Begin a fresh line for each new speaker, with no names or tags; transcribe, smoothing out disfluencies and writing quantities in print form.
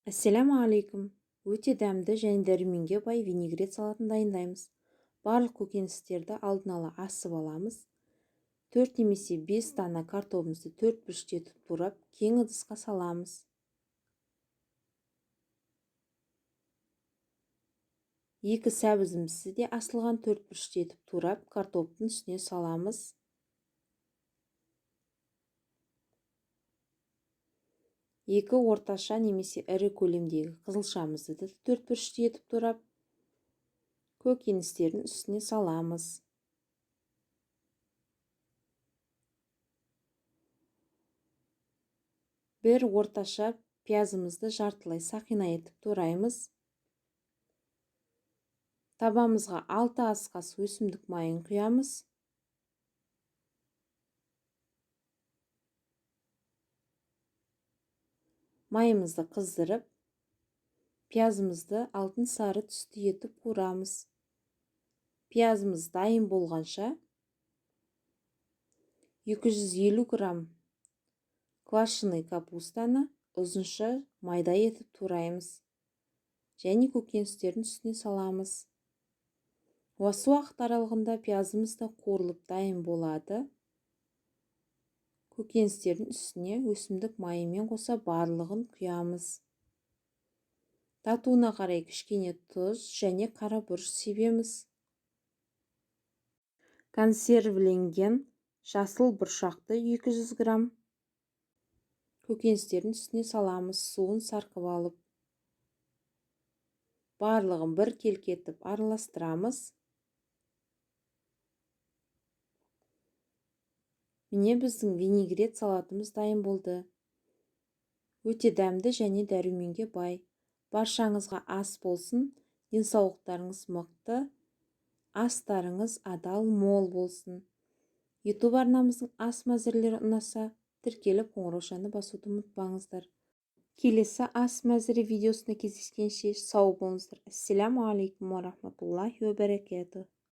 Ассалямағалейкум! Өте дәмді және дәруменге бай винегрет салатын дайындаймыз. Барлық көкөністерді алдын ала асып аламыз. 4 немесе 5 дана картобымызды 4 бұрышты етіп турап, кең ыдысқа саламыз. 2 сәбізімізді де асылған 4 бұрышты етіп турап, картоптың үстіне саламыз. 2 орташа немесе ірі көлемдегі қызылшамызды да 4 бұрышты етіп турап, көкөністердің үстіне саламыз. 1 орташа пиязымызды жартылай сақина етіп тураймыз. Табамызға 6 ас қасық өсімдік майын құямыз. Майымызды қыздырып, пиязымызды алтын сары түсті етіп қуырамыз. Пиязымыз дайын болғанша 250 грамм квашеный капустаны ұзынша майда етіп тураймыз және көкөністердің үстіне саламыз. Осы уақыт аралығында пиязымыз да қуырылып дайын болады. Көкөністердің үстіне өсімдік майымен қоса барлығын құямыз. Татуына қарай кішкене тұз және қара бұрыш себеміз. Консервіленген жасыл бұршақты 200 грамм көкөністердің үстіне саламыз, суын сарқып алып. Барлығын бір келкі етіп араластырамыз. Міне біздің винегрет салатымыз дайын болды. Өте дәмді және дәруменге бай. Баршаңызға ас болсын, денсаулықтарыңыз мықты, астарыңыз адал мол болсын. YouTube арнамыздың ас мәзірлері ұнаса, тіркеліп қоңыраушаны басуды ұмытпаңыздар. Келесі ас мәзірі видеосында кездескенше сау болыңыздар. Ассаляму алейкум ва рахматуллахи ва баракатух.